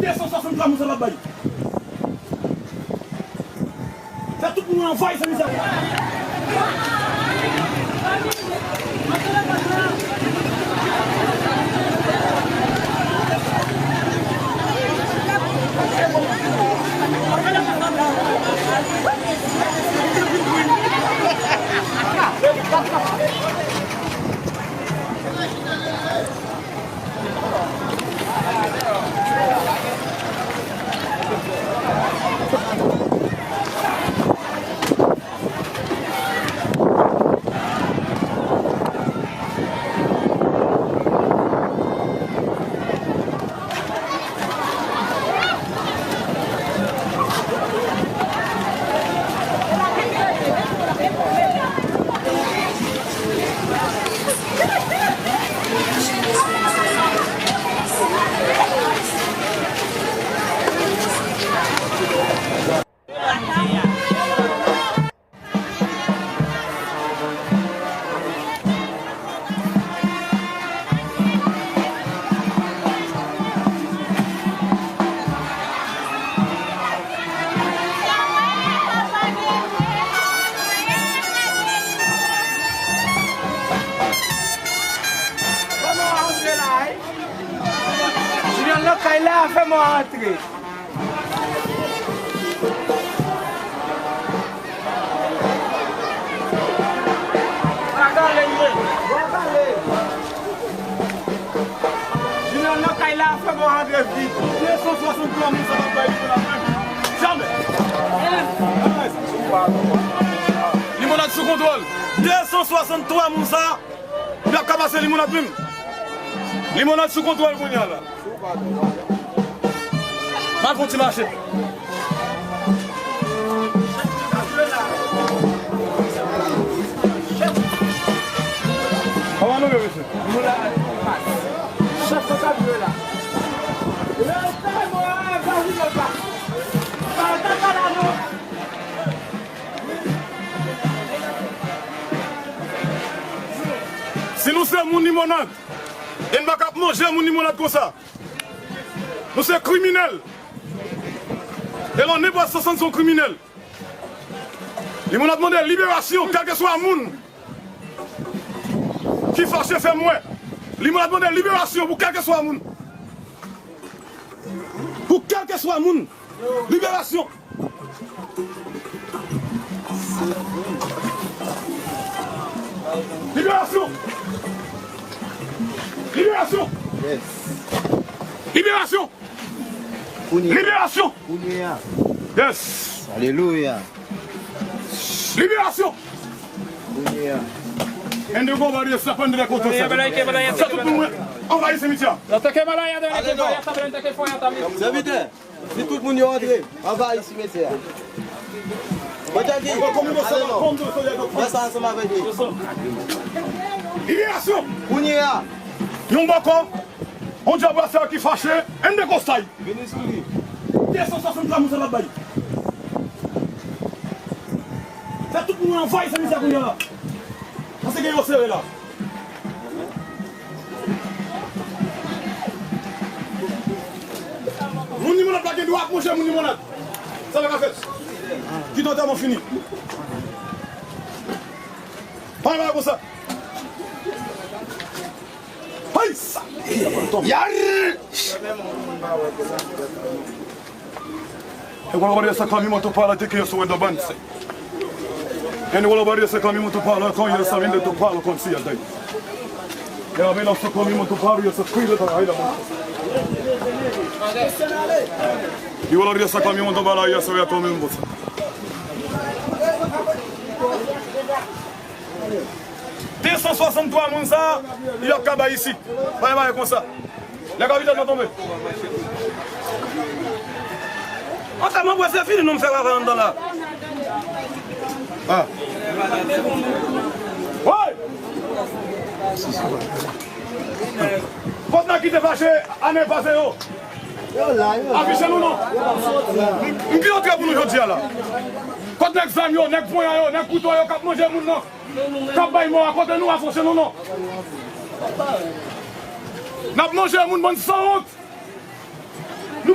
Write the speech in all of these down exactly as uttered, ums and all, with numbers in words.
De san swasanntwa moun sa l ap bay. Fè tout moun anvayi sa mizè. Fè mò a antre la, wi. Junior nan kay la, fè mò a antre. Junior nan kay la, fè mò a antre vit. De san swasanntwa moun sa ap bay limonad menm. Jamè. Limonad sou kontwòl. De san swasanntwa moun sa, y ap ka pase limonad menm. Limonad sou kontwòl kounye a la. M al fè yon ti mache. Kòman nou ye, mesye? Chèf sa ka jwe la. Si nou se moun limonad, e n pa ka ap manje moun limonad konsa. Nou se kriminèl. E nan nenpòt sans, nou se yon kriminèl. Limonad mande liberasyon, kèlkeswa moun ki fache, fè m wè. Limonad mande liberasyon pou kèlkeswa moun. Pou kèlkeswa moun. Liberasyon. Liberasyon. Liberasyon. Yes. Liberasyon. Kounye a. Liberasyon. Kounye a. Yes. Alelouya. Liberasyon. Kounye a. Endegonbadi, sapande koto sa. Sa tout moun anvayi simityè a. Sèvitè. Si tout moun yo antre, anvayi simetyè a. Kote ki? Ale non. Fè sa ansanm avèk li. Liberasyon! Kounye a. Yon bòkò, yon dyab rasyal ki fache, en de konsèy. Vini sou li. De san swasanntwa moun sa l ap bay. Fè tout moun anvayi simityè a kounye a la. Paske gen yo sere la. Moun limonad pa gen dwa ap manje moun limonad. Sa pa ka fèt. Kite antèman fini. Pa yon bagay konsa. Hay sa. Yar. E wala wari esa kami mo to pala te ke so wenda banse. E ni wala wari esa kami mo to pala kon ya sa vinde to pala kon si ya dai. Ya me la so kami mo to pala ya sa kuida ta ai la mo. Ni wala wari esa kami mo to pala ya sa ya kami mo. De san swasanntwa moun sa a, y ap ka bay isit. Bay, bay konsa. Lè kapitèn nan tonbe. Antèman, bwè, se fini, nou m fè travay anndan la. Ah. Woy! Kot nèg ki te fache ane pase yo? Yo la, yo la. Afiche nou non. M ki antre pou nou jodi a la. Kot nèg zam yo, nèg ponyan yo, nèg kouto yo k ap manje moun nan? K ap bay mò a kote nou, afòse nou non. N ap manje moun, bann sanwont. Nou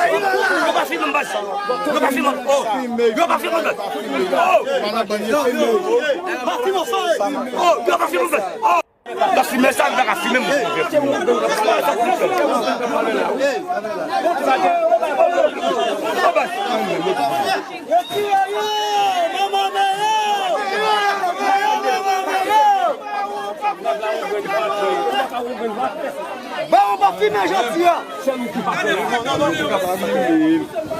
Yo pa filme m, baz. Yo pa filme m. Oh. Yo pa filme m, baz. Oh. Oh, yo pa filme m, baz. Oh. Yo filme sa, yo pa ka filme m. Yo tire yo, manman yo. Bon, ou pa filme jodi a.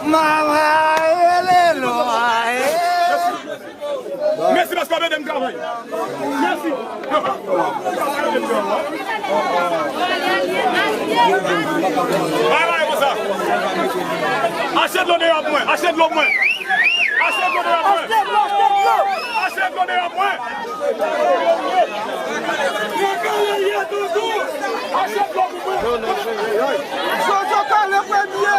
Mama, ele lo, ae. Mèsi paske w ap ede m travay. Mèsi. Bay, bay, konsa. Achte dlo deyò pou mwen. Achte dlo pou mwen. Achte dlo deyò pou mwen. Achte dlo deyò pou mwen. Jojo kale premye a.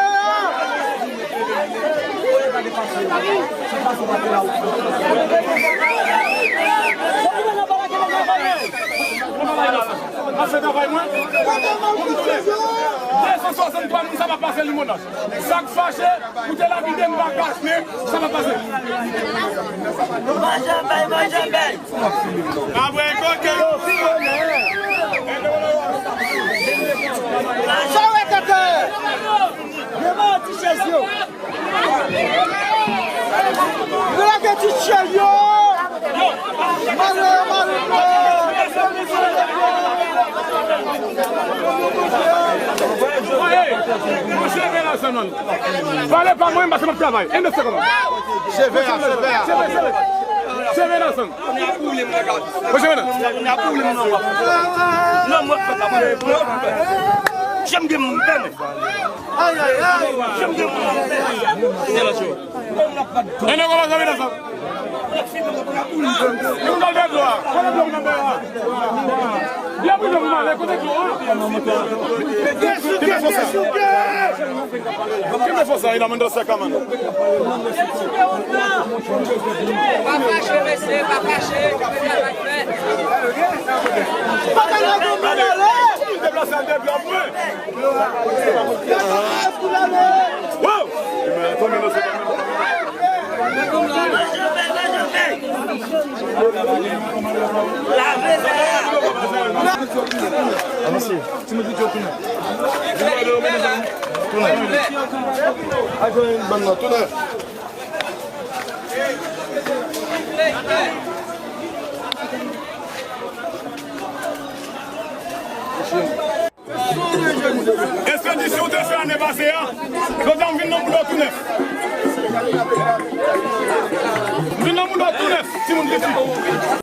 Ase travay mwen. De san swasanntwa moun sa pa pase limonaj. Sa k fache, pou te lapide m pa kache, sa pa pase. Manje bay, manje bay. Sa w wè tètè? Devan ti chèz yo. Lage ti chèz yo. Mare, mare, mare. Pale pa mwen, paske m ap travay. Enn de segonn. Cheve a, cheve a. Cheve, cheve. Cheve la, san. Mwen cheve nan. Jan m wè fèt la, mwen. Jan m gen m pèmèt. Jan m gen m pèmèt. Enn de segonn, cheve nan, san. Yon gade dlo a. Kote dlo m nan dèyè a? Lè mwen ale, kote dlo a? Kenbe fò sa. Kenbe fò sa, e la mwen dans la kamana. Pa fache, mesye, pa fache. Deplase al de dlo pou mwen. Wow! Lave men. Tounen. Tounen. Al jwenn bann nan, tounen. Espedisyon w te fè ane pase a, jodi a m vin nan boudò tou nèf. M vin nan boudò tou nèf, timoun piti.